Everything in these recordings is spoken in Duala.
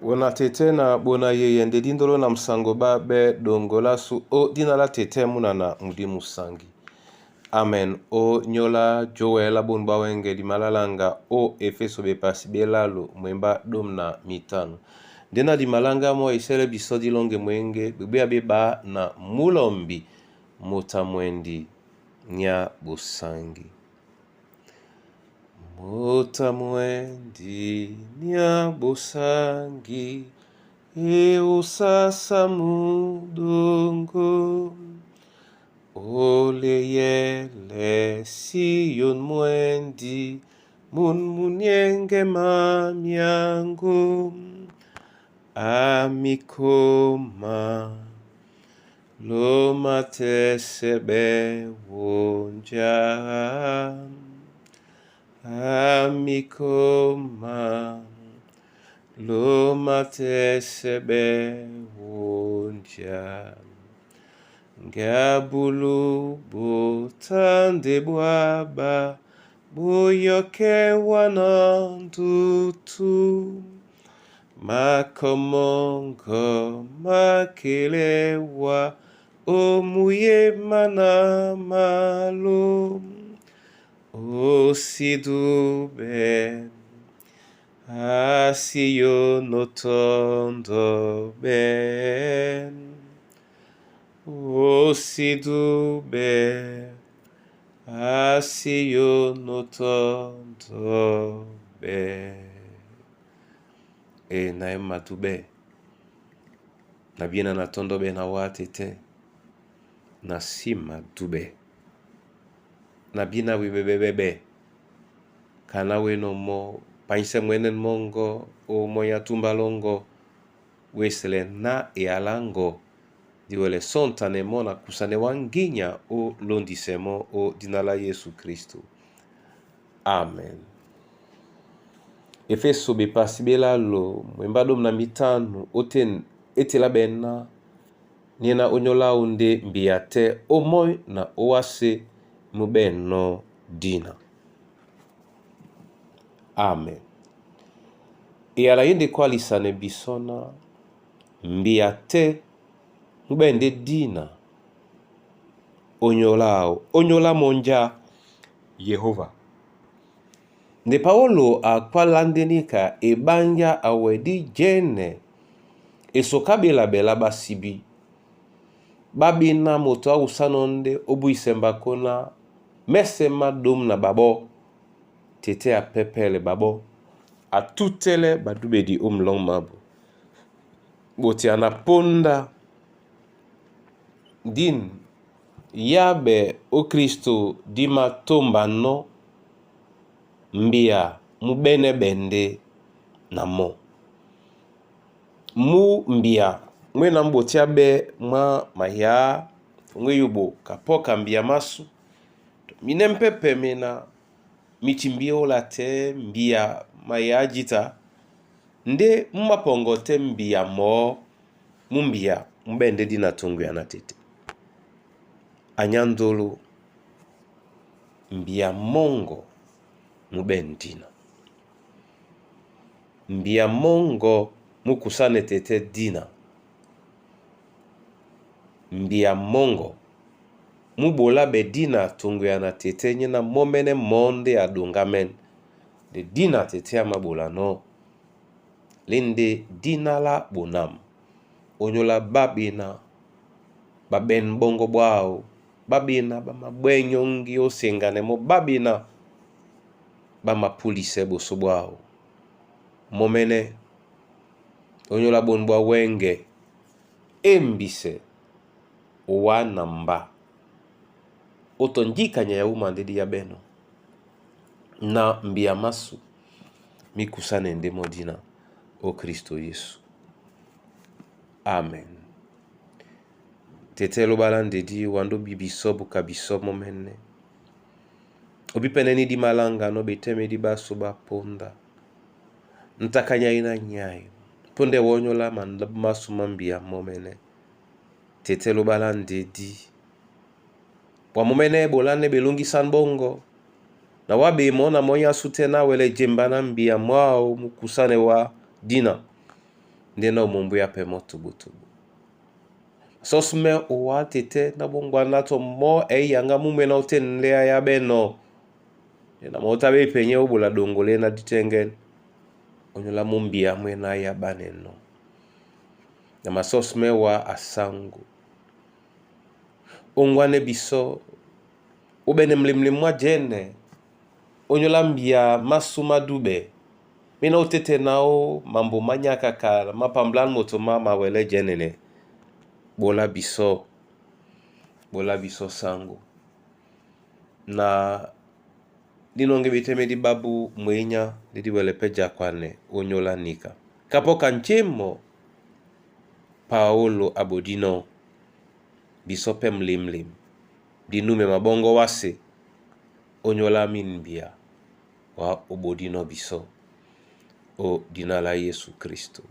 Wona tete na bona yeye ndedi ndolo na msango ba be dongolasu o dina la tete munana mudi musangi. Amen. O nyola Joel abonu bawenge dimalalanga o Efeso bepasi belalu mwemba domna mitano. Ndena dimalanga mo isele biso dilonge mwenge bebe abeba na mulombi mutamwendi nya bosangi. Mutamwendi nya bosangi eusasa mudongo oleyele Sion mwendi mun munienge mamiango amikoma lomatesebe wonja amikoma lomatesebe wonja ngabulu botande bwaba boyoke wana ndutu makomongo makelewa omuye mana malo osidube asiyo notondo be osidube asiyo notondo be e na ematube na biena na tondo be na wa tete na nsima dube na bina wibebebebe kana weno mo paise mwene mongo o moya tumbalongo wesele na ealango diwele sontane mo na kusane wanginya o londisemo o dina la Yesu Kristo. Amen. Efeso bepasi belalo mwemba domu na mitano ote etela bena niena onyola onde mbia te omoi na owase mubeno dina. Amen. Eyala ye nde kwalisane bisona mbia te mubende dina onyolao onyola monja Yehova. Nde Paulo akwalandenika ebanja awedi jene esokabela basibi babina moto awusano nde obuisemba kona mesema dom na babo tete apepele babo atutele badubedi omulong mabo boti anaponda din yabe o Kristo dima tombano mbia mubene bende na mo mu mbia mwe na mboti abe mwa mahia mwe yubo kapoka mbia masu mine mpepe mina michimbia ola te mbia maya jita nde mumapongo te mbia mo mu mbia mubende dina tungu ya na tete anyandolo mbia mongo mubendina mbia mongo mukusane tete dina mbia mongo mubola bedina tungu ya na tete nyina momene monde adungamen de dina tete amabola no lende dina la bonam onyola babina baben bongo bwao babina bamabwenyongi osengane mo babina bamapulise boso bwao momene onyola bonu bwa wenge embise owa na mba otondikanya ya uma ndedi ya beno na mbia masu mikusane nde modina o Kristo Yesu. Amen. Tete lobala ndedi wando bibiso buka biso momene obipeneni di malanga no beteme di baso baponda ntakanya ina nyai ponde wonyola mandabu masu mambia momene tete lobala ndedi bwa momene bolane belongisa bongo na wabemo na moya sute na wele jemba na mbia mwao mukusane wa dina. Nde na omombwiya pɛ mɔ tobotobo. Sɔs mɛ owa tete na bongwana to mo eyanga mumwe na otenlea ya beno. Na mota be penye obula dongole na ditengene. Onyola mumbia mwe na ya baneno. Na masos mewa asangu. Ongwane biso ubene mlimlim mwa jene. Onyola mbia masuma dube. Mina otete nao mambo manyakaka mapamblan moto ma mawele jenene. Bola biso. Bola biso sango. Na dinonge bitemedi babu mwenya didiwele pe jakwane onyola nika. Kapoka nchemo Paolo abodino biso pe mlimlim. Dinume mabongo wase onyola minbia wa obodino biso o dina la Yesu Kristo.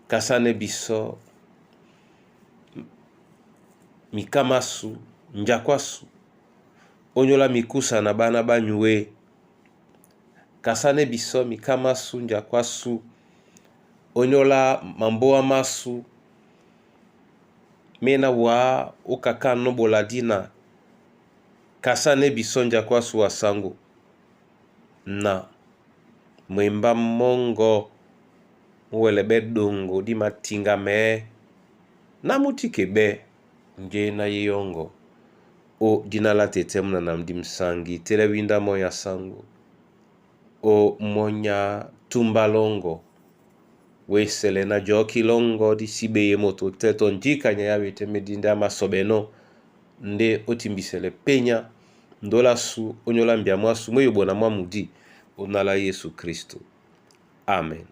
Kasane biso mikamasu njakwasu onyola mikusa na bana banyue. Kasane biso mikamasu njakwasu onyola mamboa masu mena wa okaka nobola dina. Kasane biso njakwasu wasango na mwemba mongo muwele be dongo di matinga me na mutike be nge na yeyongo o dina la tete muna na mdi msangi tele winda moya sango o monya tumbalongo wesele na joki longo di sibeye moto te to njikanya ya bete medinda masobeno nde otimbisele penya ndola su onyola mbia mwasu mweyobo na mwa mudi onala Yesu Kristo. Amen.